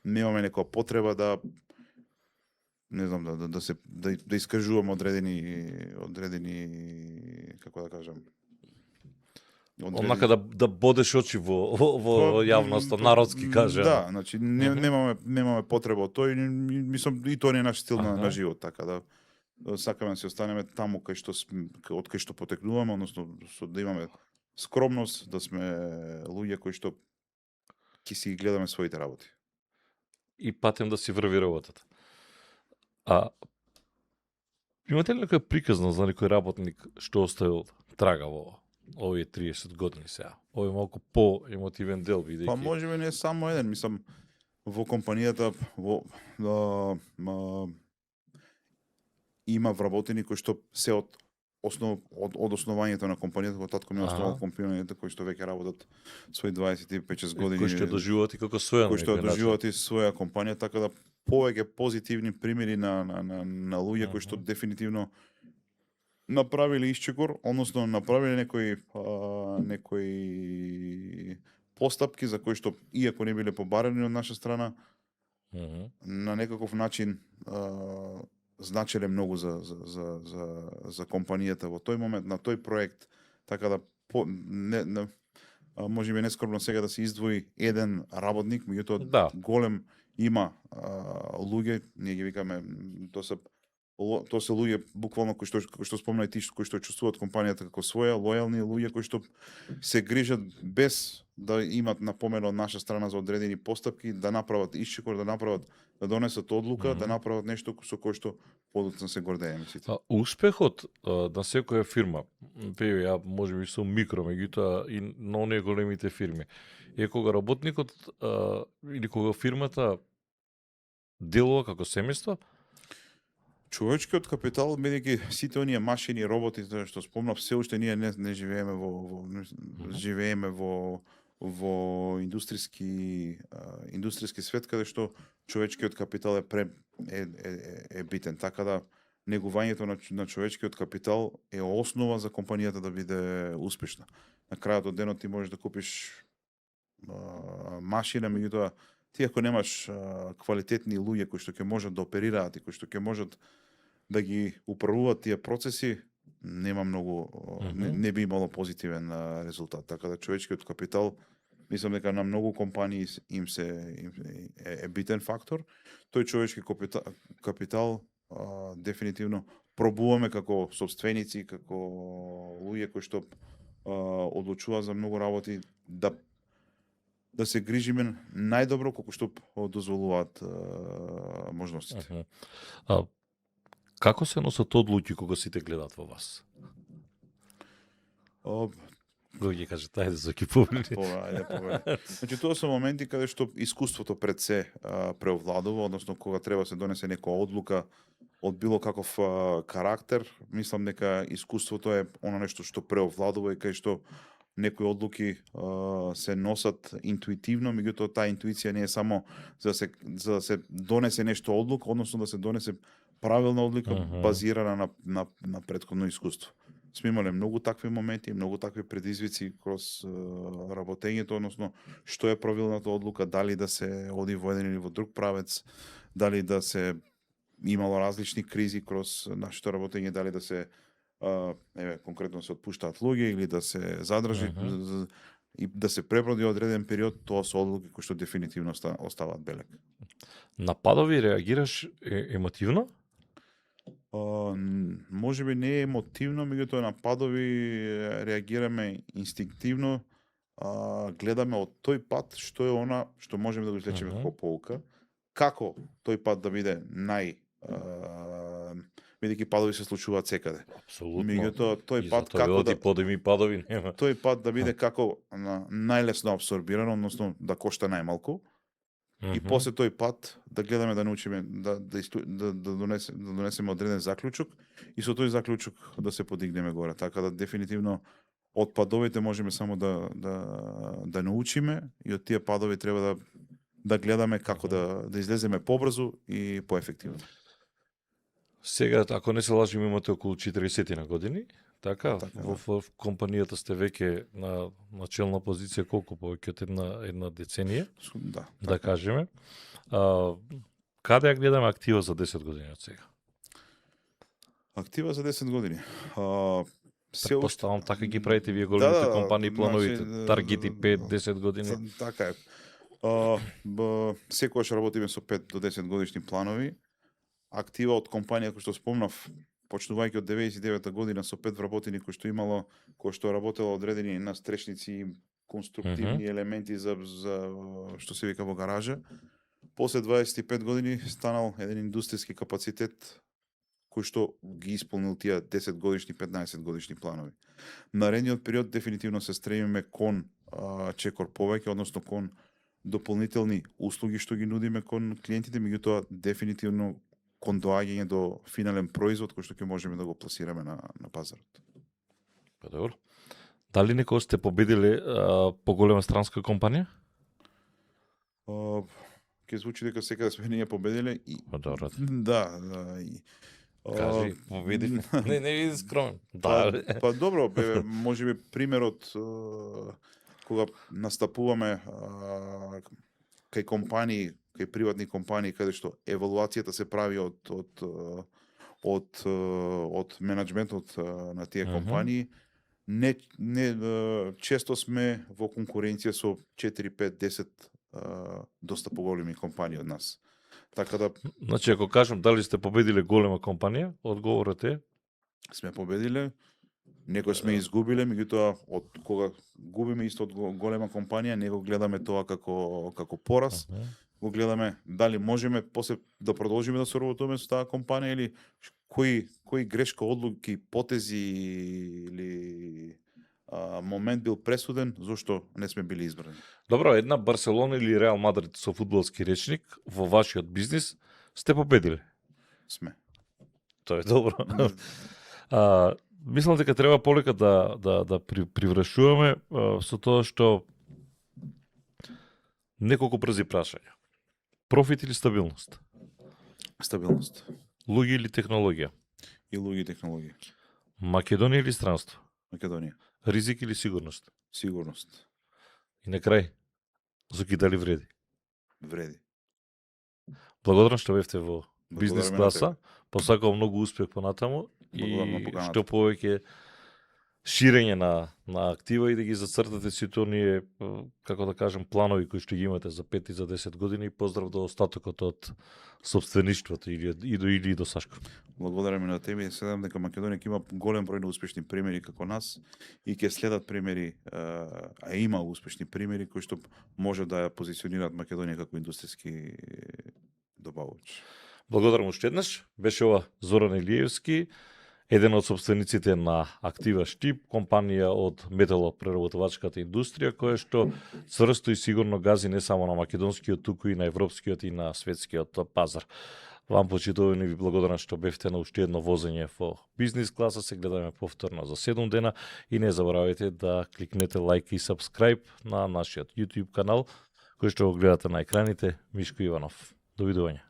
немаме некоја потреба да не знам да искажуваме одредени како да кажам, Однака да бодеш очи во јавноста, народски кажа. Да, значи немаме потреба од тоа и мислам и тоа не е наш стил на живот, така да сакаме да се останеме таму од кај што потекнуваме, односно да имаме скромност, да сме луѓе кои што ќе си ги гледаме своите работи. И патем да си врви работата. Имате ли некоја приказна за некој работник што оставил трага во овие 30 години сега? Овој малку по-емотивен дел, бидејќи... Па можеби не само еден, мислам, во компанијата има вработени кои што се од основањето на компанијата, кога татко ми основал компанијата, кои што веќе работат свои 25-6 години. Кои што доживуваат и како своја. Кои што доживуваат и своја компанија, така да повеќе позитивни примери на луѓе кои што дефинитивно направиле исчекор, односно направиле некои постапки за кои што иако не биле побарани од наша страна, на некаков начин значеле многу за компанијата во тој момент, на тој проект, така да може би нескорбно сега да се издвои еден работник, меѓутоа голем има луѓе, ние ги викаме, тоа се луѓе буквално кои што спомна и ти, кои што чувствуваат компанијата како своја, лојални луѓе кои што се грижат без да имат напомена од наша страна за одредени постапки, да направат исчекор, да донесат одлука, да направат нешто со кое што подоцна се гордееме сите. Успехот на секоја фирма, ја можеби сум микро, меѓутоа и на оние големите фирми, е кога работникот или кога фирмата делува како семејство. Човечкиот капитал, бидејќи сите оние машини, роботи што спомнав, се уште ние не живееме живееме во индустријски свет каде што човечкиот капитал е битен, така да негувањето на човечкиот капитал е основа за компанијата да биде успешна. На крајот од денот ти можеш да купиш машина, меѓутоа ти ако немаш квалитетни луѓе кои што ќе можат да оперираат и кои што ќе можат да ги управуваат тие процеси, нема многу, не би имало позитивен резултат. Така да човечкиот капитал, мислам дека на многу компании е битен фактор. Тој човечки капитал дефинитивно пробуваме како собственици, како луѓе кои што одлучуваат за многу работи да се грижиме најдобро колку што дозволуваат можностите. Како се носат одлуки кога сите гледаат во вас? Кога ги кажете, ајде за ки повели. Ајде. Значи, тоа се моменти каде што искуството пред се преовладува, односно кога треба се донесе некоја одлука од било каков карактер, мислам дека искуството е оно нешто што преовладува и кај што некои одлуки се носат интуитивно, меѓутоа таа интуиција не е само за да се донесе нешто одлука, односно да се донесе правилна одлука базирана на претходно искуство. Сме имале многу такви моменти, многу такви предизвици кроз работењето, односно што е правилната одлука, дали да се оди во еден или во друг правец, дали да се имало различни кризи кроз нашето работење, дали да се конкретно се отпуштаат луѓе или да се задржи и да се преброди одреден период, тоа се одлуки кои што дефинитивно оставаат белег. На падови реагираш емотивно? Можеби не е емотивно, меѓутоа на падови реагираме инстинктивно, гледаме од тој пат што е она што можеме да го извлечеме како поука, како тој пат да биде бидејќи падови се случуваат секаде. Апсолутно. Меѓутоа тој пат како да подеми падови нема. Тој пат да биде како најлесно абсорбирано, односно да кошта најмалку. И после тој пат да гледаме да научиме да донесеме одреден заклучок и со тој заклучок да се подигнеме горе. Така да дефинитивно од падовите можеме само да научиме и од тие падови треба да гледаме како да излеземе побрзо и поефективно. Сега, ако не се лажим, имате околу 40 на години, така? Во компанијата сте веќе на начелна позиција колку повеќе од една деценија, да кажеме. Каде ја гледаме актива за 10 години од сега? Актива за 10 години? Предпоставам, така ги правите вие големите компании плановите, таргети 5-10 години. Така е. Секогаш работиме со 5 до 10 годишни планови. Актива од компанија кој што спомнав, почнувајќи од 99 година со 5 вработени кои што имало, кој што работело одредени настрешници, конструктивни елементи за што се вика во гаража. После 25 години станал еден индустријски капацитет кој што ги исполнил тие 10 годишни, 15 годишни планови. Наредниот период дефинитивно се стремиме кон чекор повеќе, односно кон дополнителни услуги што ги нудиме кон клиентите, меѓутоа дефинитивно кон доаѓање до финален производ кој што ќе можеме да го пласираме на пазарот. Добро. Дали некој сте победиле поголема странска компанија? ќе звучи дека секаде сме ние победиле и Добро. да, и Кажи, победив. Не биди скромен. Па, Да. па добро, бе, можеби примерот кога настапуваме кај компании, кај приватни компании каде што евалуацијата се прави од менаџментот на тие компании, не често сме во конкуренција со 4, 5, 10 доста поголеми компании од нас. Така да Значи, ако кажам дали сте победиле голема компанија, одговорот е сме победиле, некој сме изгубиле, меѓутоа од кога губиме исто од голема компанија, не го гледаме тоа како пораз, го гледаме дали можеме после да продолжиме да соработуваме со таа компанија или кои грешка, одлуки, потези или момент бил пресуден, зошто не сме били избрани. Добро, една Барселона или Реал Мадрид со фудбалски речник во вашиот бизнис сте победиле. Сме. Тоа е добро. Мислам дека треба полека да привршуваме со тоа што неколку брзи прашања. Профит или стабилност? Стабилност. Луѓе или технологија? И луѓе и технологија. Македонија или странство? Македонија. Ризик или сигурност? Сигурност. И на крај, Зуки дали вреди? Вреди. Благодарам што бевте во бизнес Благодараме на класа. Посакувам многу успех понатаму Благодарам на и поканата. што повеќе ширење на актива и да ги зацртате сите оние, како да кажем, планови кои што ги имате за 5 и за 10 години и поздрав до остатокот од собствеништвото или до Сашко. Благодараме на тебе и следам дека Македонија ќе има голем број на успешни примери како нас и ќе следат примери, а има успешни примери кои што може да ја позиционираат Македонија како индустријски добавувач. Благодарам уште еднаш. Беше ова Зоран Илиевски, еден од собствениците на Актива Штип, компанија од металопреработувачката индустрија, која што цврсто и сигурно гази не само на македонскиот, туку и на европскиот и на светскиот пазар. Вам, почитувани, ви благодарам што бевте на уште едно возење во бизнес класа. Се гледаме повторно за 7 дена и не заборавајте да кликнете лайк и subscribe на нашиот YouTube канал, кој што го гледате на екраните. Мишко Иванов. Довидување.